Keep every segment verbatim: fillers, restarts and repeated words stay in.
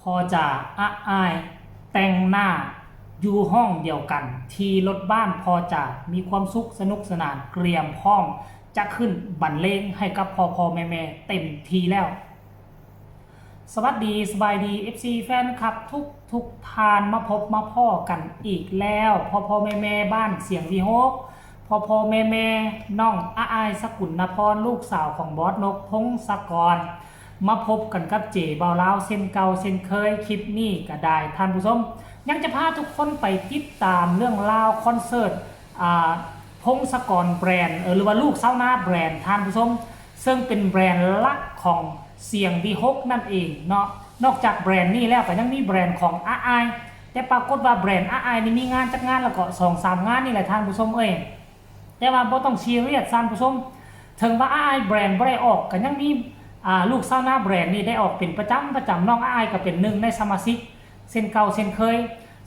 พ่อจ๋า อะอ้าย แต่งหน้า อยู่ห้องเดียวกัน ที่รถบ้านพ่อจ๋า มีความสุขสนุกสนาน เตรียมพร้อมจะขึ้นบรรเลงให้กับพ่อพ่อแม่แม่เต็มที่แล้ว สวัสดี สบายดี เอฟซี แฟนคลับทุกทุกท่าน มาพบมาพ้อกันอีกแล้ว พ่อพ่อแม่แม่บ้านเสียงวิหก พ่อพ่อแม่แม่น้องอะอ้าย สกุลนพร ลูกสาวของบอสนก พงศกร มาพบกันกับเจบ่าวลาวเช่นเก่าเช่นเคย คลิปนี้ก็ได้ท่านผู้ชม ยังจะพาทุกคนไปติดตามเรื่องราวคอนเสิร์ต อ่า พงศกรแบรนด์ เออ หรือว่าลูกชาวนาแบรนด์ท่านผู้ชม ซึ่งเป็นแบรนด์หลักของเสียงวิหกนั่นเองเนาะ นอกจากแบรนด์นี้แล้วก็ยังมีแบรนด์ของอะอ้าย แต่ปรากฏว่าแบรนด์อะอ้ายนี่มีงานจักงานแล้วก็สองสามงานนี่แหละท่านผู้ชมเอ้ย แต่ว่าบ่ต้องซีเรียสท่านผู้ชม ถึงว่าอะอ้ายแบรนด์บ่ได้ออก ก็ยังมี อ่า ลูกชาวนาแบรนด์นี่ได้ออกเป็นประจำประจำ น้องอะอ้ายก็เป็นหนึ่งในสมาชิก เช่นเก่าเช่นเคย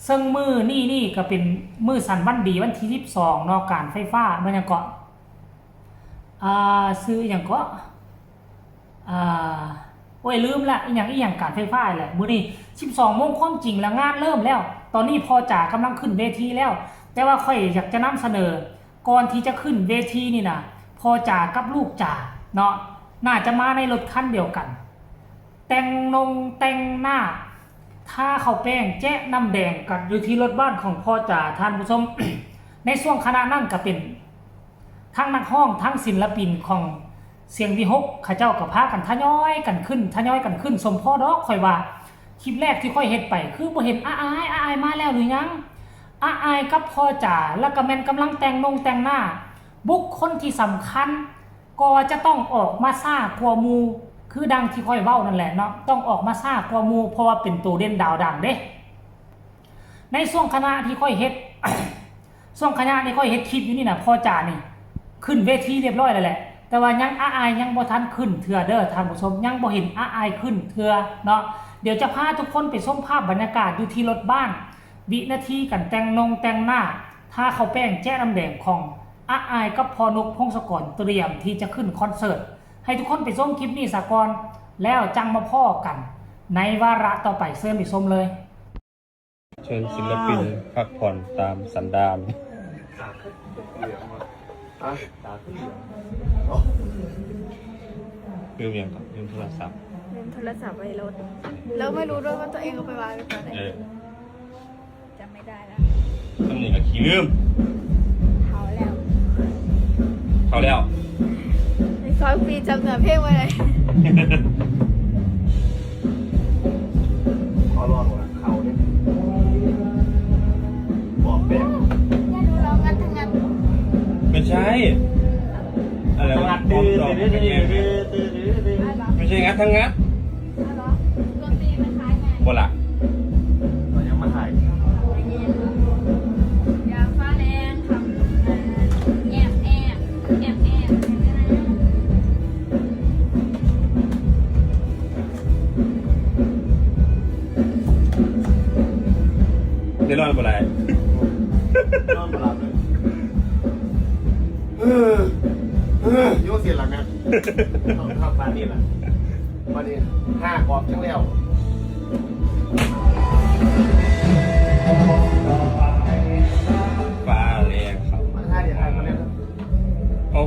ซึ่งมื้อนี้นี่ก็เป็นมื้อสันวันดีวันที่สิบสองเนาะ การไฟฟ้า มันหยังเกาะ อ่า ชื่อหยังเกาะ อ่า โอ้ย ลืมละ อีหยังอีหยังการไฟฟ้าแหละ มื้อนี้สิบสองโมง ความจริงแล้วงานเริ่มแล้ว ตอนนี้พ่อจ๋ากำลังขึ้นเวทีแล้ว แต่ว่าข้อยอยากจะนำเสนอ ก่อนที่จะขึ้นเวทีนี่นะ พ่อจ๋ากับลูกจ๋าเนาะ น่าจะมาในรถคันเดียวกัน แต่งนงแต่งหน้า ทาข้าวแป้งแจ๊ะน้ำแดงกันอยู่ที่รถบ้านของพ่อจ๋าท่านผู้ชม ในช่วงขณะนั้นก็เป็น ทั้งนักร้องทั้งศิลปินของเสียงวิหก เขาเจ้าก็พากันทยอยกันขึ้น ทยอยกันขึ้น สมพอดอก ข้อยว่า คลิปแรกที่ข้อยเฮ็ดไป คือบ่เห็นอะอ้าย อะอ้ายมาแล้วหรือยัง อะอ้ายกับพ่อจ๋า แล้วก็แม่นกำลังแต่งนงแต่งหน้า บุคคลที่สำคัญ ก็จะต้องออกมาช้ากว่าหมู่ คือดังที่ข้อยเว้านั่นแหละเนาะ ต้องออกมาช้ากว่าหมู่ เพราะว่าเป็นโตเด่นดาวดังเด้ ในช่วงขณะที่ข้อยเฮ็ด ช่วงขณะที่ข้อยเฮ็ดคลิปอยู่นี่นะ พ่อจ๋านี่ ขึ้นเวทีเรียบร้อยแล้วแหละ แต่ว่ายังอะอ้ายยังบ่ทันขึ้นเทื่อเด้อท่านผู้ชม ยังบ่เห็นอะอ้ายขึ้นเทื่อเนาะ เดี๋ยวจะพาทุกคนไปชมภาพบรรยากาศอยู่ที่รถบ้าน วินาทีกันแต่งนงแต่งหน้า ทาข้าวแป้งแจ๊ะน้ำแดงของอะอ้ายกับพ่อนก พงศกร เตรียมที่จะขึ้นคอนเสิร์ต ให้ทุกคนไปชมคลิปนี้ซะก่อน แล้วจั่งมาพ้อกันในวาระต่อไป เชิญไปชมเลย เชิญศิลปินพักผ่อนตามสันดาน ตาขึ้นเหลืองมา อ่ะ ตาขึ้นเหลือง ลืมหยังก่อน ลืมโทรศัพท์ ลืมโทรศัพท์ไว้รถ แล้วไม่รู้ด้วยว่าตัวเองเอาไปวางไว้ตอนไหน เออ จำไม่ได้แล้ว ทำนี่ก็ขี้ลืม เฒ่าแล้ว เฒ่าแล้ว ในซอยปีจำเนื้อเพลงไว้เลย ขอลองละเขาเนี่ย บอกแบบ อย่าดูเรางัดทั้งงัด ไม่ใช่ อะไรวะ งัด ปลอมจอง ตื้อ ไม่ใช่ ตื้อ ตื้อ ตื้อ ตื้อ ไม่ใช่งัดทั้งงัด เอาเหรอ ดนตรีมันคล้ายไง บ่ละ เรายังมาถ่าย อย่าฟ้าแรงทำแอบแอบแอบแอบ ได้นอนบ่ได้ นอนบ่หลับเลย เออ เออ โยนเสียหลังนะ ต้องทำปานนี้ล่ะ วันนี้ห้ากรอบจังแล้ว ฟ้าแรงครับ มาท่าเดียวกันมาเลยครับ เอา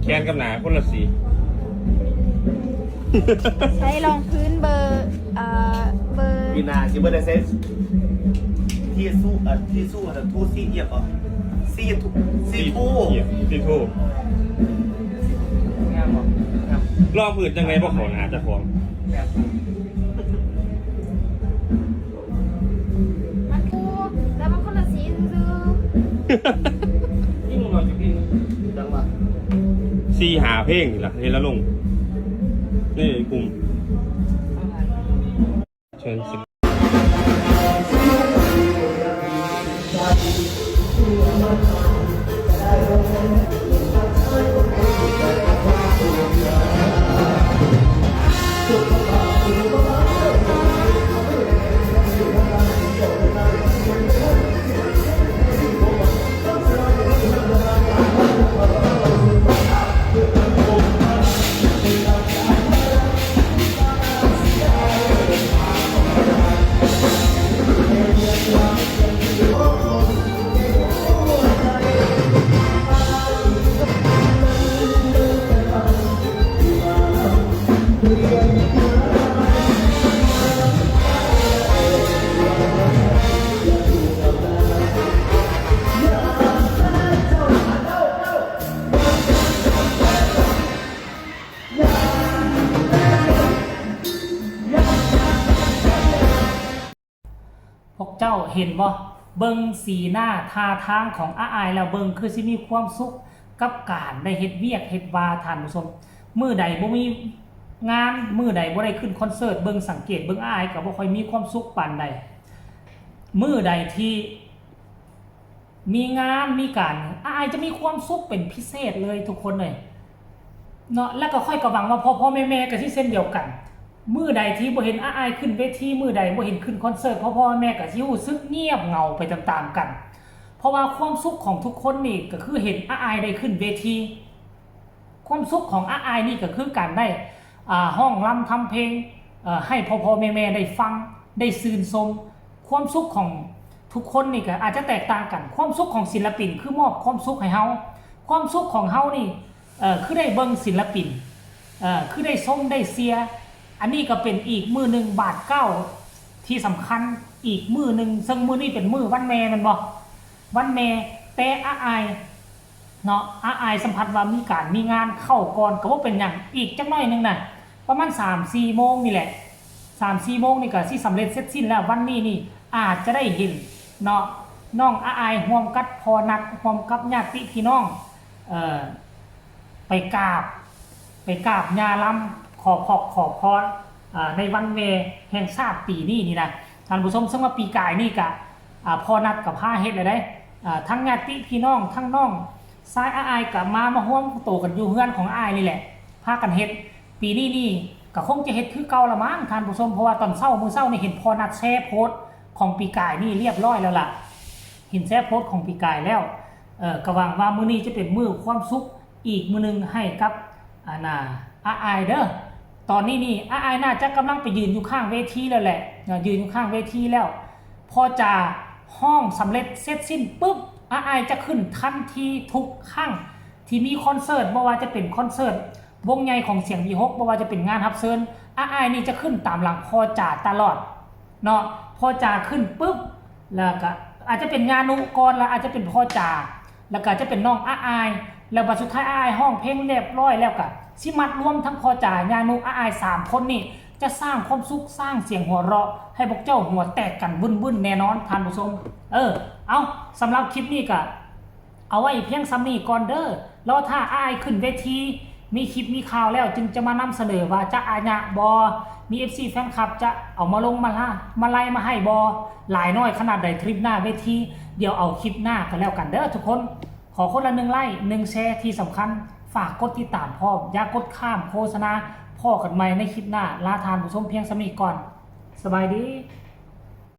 แขนกับหนาคนละสี ใช้รองพื้นเบอร์ เอ่อ เบอร์ ปีหน้าสิบ่ได้ใช้ที่สู้ เอ่อ ที่สู้ เอ่อ ทูซีเอียบอ่ะ ซีทู ซีทู เอียบ ซีทู งามบ่ งาม รองพื้นจังไงบ่เข้าหน้าเจ้าของ แบบ มันคู่ แต่มันคนละสีซื่อๆ ยิ่งหน่อยจะกิน จังหวะ สี่ห้าเพลงนี่ล่ะ เฮ็ดแล้วลง นี่กลุ่ม เชิญสิ พวกเจ้าเห็นบ่ เบิ่งสีหน้าท่าทางของอ้ายแล้ว เบิ่งคือสิมีความสุขกับการได้เฮ็ดเวียกเฮ็ดว่า ท่านผู้ชม มื้อใดบ่มีงาน มื้อใดบ่ได้ขึ้นคอนเสิร์ต เบิ่งสังเกตเบิ่งอ้ายก็บ่ค่อยมีความสุขปานใด มื้อใดที่มีงานมีการ อ้ายจะมีความสุขเป็นพิเศษเลยทุกคนเลย เนาะ แล้วก็ข้อยก็หวังว่าพ่อๆแม่ๆก็สิเช่นเดียวกัน มื้อใดที่บ่เห็นอ้ายขึ้นเวที มื้อใดบ่เห็นขึ้นคอนเสิร์ต พ่อๆแม่ๆก็สิรู้สึกเงียบเหงาไปตามๆกัน เพราะว่าความสุขของทุกคนนี่ก็คือเห็นอ้ายได้ขึ้นเวที ความสุขของอ้ายนี่ก็คือการได้ อ่า ฮ้องรำทำเพลง เอ่อ ให้พ่อๆแม่ๆได้ฟัง ได้ชื่นชม ความสุขของทุกคนนี่ก็อาจจะแตกต่างกัน ความสุขของศิลปินคือมอบความสุขให้เฮา ความสุขของเฮานี่ เอ่อ คือได้เบิ่งศิลปิน เอ่อ คือได้ชมได้เชียร์ อันนี้ก็เป็นอีกมื้อหนึ่งบาทเก้าที่สำคัญ อีกมื้อหนึ่ง ซึ่งมื้อนี้เป็นมื้อวันแม่แม่นบ่ วันแม่ แต่อ้ายเนาะ อ้ายสัมผัสว่ามีการมีงานเข้าก่อน ก็บ่เป็นหยัง อีกจักหน่อยหนึ่งน่ะ ประมาณสามสี่โมงนี่แหละ สามสี่โมงนี่ก็สิสำเร็จเสร็จสิ้นแล้ว วันนี้นี่อาจจะได้เห็นเนาะ น้องอ้ายร่วมกับพ่อนัด ร่วมกับญาติพี่น้อง เอ่อ ไปกราบ ไปกราบย่าลำ ขอพอกขอพร อ่า ในวันแม่แห่งชาติปีนี้นี่นะ ท่านผู้ชม ซึ่งว่าปีกายนี่กะ อ่า พ่อนัดกับพาเฮ็ดเลยเด้ อ่า ทั้งญาติพี่น้อง ทั้งน้องชายอ้ายกะมา มาร่วมโตกันอยู่เฮือนของอ้ายนี่แหละ พากันเฮ็ด ปีนี้นี่ก็คงจะเฮ็ดคือเก่าละมั้งท่านผู้ชม เพราะว่าตอนเช้ามื้อเช้านี่เห็นพ่อนัดแชร์โพสต์ของปีกายนี่เรียบร้อยแล้วล่ะ เห็นแชร์โพสต์ของปีกายแล้ว เอ่อ ก็หวังว่ามื้อนี้จะเป็นมื้อความสุขอีกมื้อหนึ่งให้กับ อ่า น่า อ้ายเด้อ ตอนนี้นี่อ้ายน่าจะกำลังไปยืนอยู่ข้างเวทีแล้วแหละ เอ่อ ยืนอยู่ข้างเวทีแล้ว พอจะฮ้องสำเร็จเสร็จสิ้นปุ๊บ อ้ายจะขึ้นทันทีทุกครั้งที่มีคอนเสิร์ต บ่ว่าจะเป็นคอนเสิร์ตวงใหญ่ของเสียงวีหก บ่ว่าจะเป็นงานรับเชิญ อ้ายนี่จะขึ้นตามหลังพ่อจ๋าตลอดเนาะ พ่อจ๋าขึ้นปุ๊บ แล้วก็อาจจะเป็นย่านุก่อน แล้วอาจจะเป็นพ่อจ๋า แล้วก็จะเป็นน้องอ้าย แล้วบัดสุดท้ายอ้ายฮ้องเพลงเรียบร้อยแล้วก็สิมัดรวมทั้งพ่อจ๋า ย่านุ อ้ายสามคนนี่จะสร้างความสุข สร้างเสียงหัวเราะให้พวกเจ้าหัวแตกกันบึ้นๆแน่นอนท่านผู้ชม เออ เอา สำหรับคลิปนี้ก็เอาไว้เพียงส่ำนี้ก่อนเด้อ รอถ้าอ้ายขึ้นเวที มีคลิปมีข่าวแล้วจึงจะมานำเสนอว่าจะอาญะบ่ มี เอฟซี แฟนคลับจะเอามาลงมาละ มาไล่มาให้บ่ หลายน้อยขนาดใดทริปหน้าเวที เดี๋ยวเอาคลิปหน้ากันแล้วกันเด้อทุกคน ขอคนละหนึ่งไลค์ หนึ่งแชร์ ที่สำคัญฝากกดติดตามพร้อม อย่ากดข้ามโฆษณา พ้อกันใหม่ในคลิปหน้า ลาท่านผู้ชมเพียงส่ำนี้ก่อน สบายดี